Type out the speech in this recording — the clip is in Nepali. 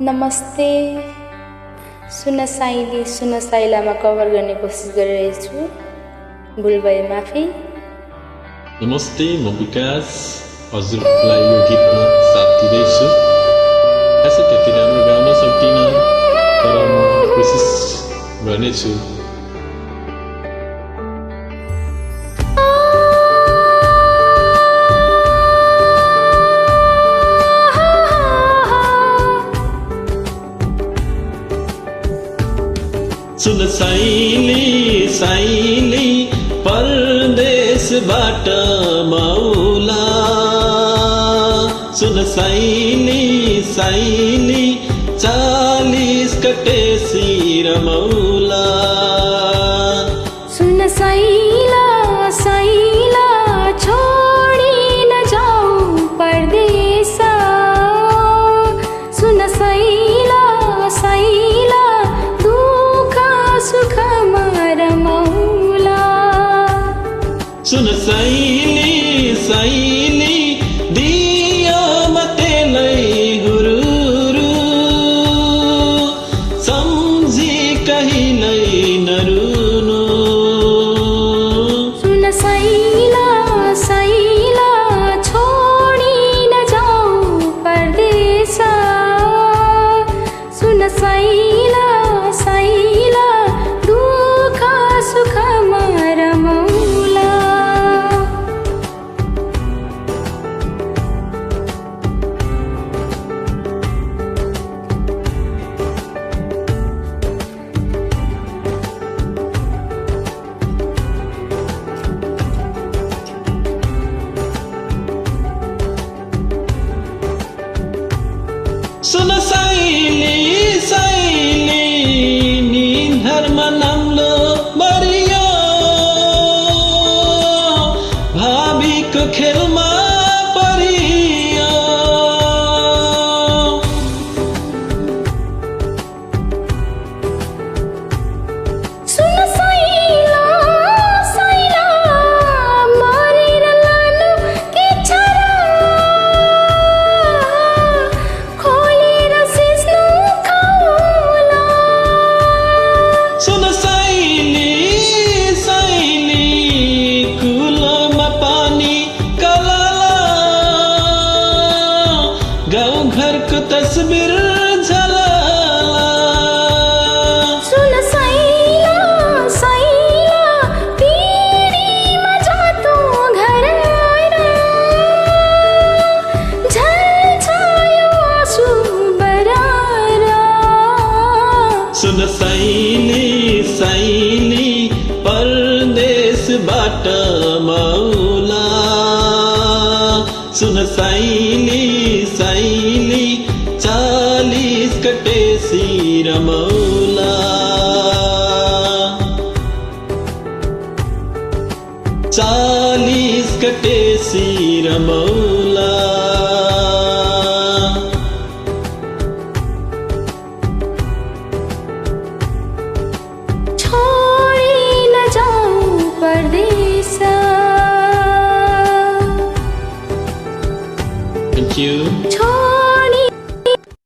नमस्ते सुन साइली सुन साइलामा कभर गर्ने कोसिस गरिरहेछु, भुल भए माफी। नमस्ते, म विकास हजुरलाई यो गीतमा साथ दिँदैछु। खासै त्यति राम्रो गाउन सक्दिनँ, तर म कोसिस गर्नेछु। सुन साइली साइली परदेशबाट मौला, सुन साइली साइली 40 कटेसी रमौला। सुन साइला साइला छोडी न जाऊ परदेसा, सुन साइला साइला दुःख सुखमा रमौला। सुन साइली साइली दियो म तेलै हुरुरु, सम्झी कहिल्यै नरुनु। सुन साइला साइला छोडी न जाऊ परदेसा, सुन साइला साइला दुःख सुखमा रमौला। सुन साइली साइली निधरमा नाम्लो मरियो, भावीको खेलमा परियो। सुन साइला साइला मारेर लानु के छ र, खोलेर सिस्नु खाउला। सुन साइली साइली कुलोमा पानी कलाला, गाउँ घरको तस्बिर झलाला। सुन साइला साइला पिँढीमा जातो घर आएर, झल्छ यो आँसु बराएर। सुन साइली साइली परदेशबाट मौला, सुन साइली साइली 40 कटेसी रमौला। 40 कटेसी रमौला। छोडी न जाऊ परदेसा। Thank you.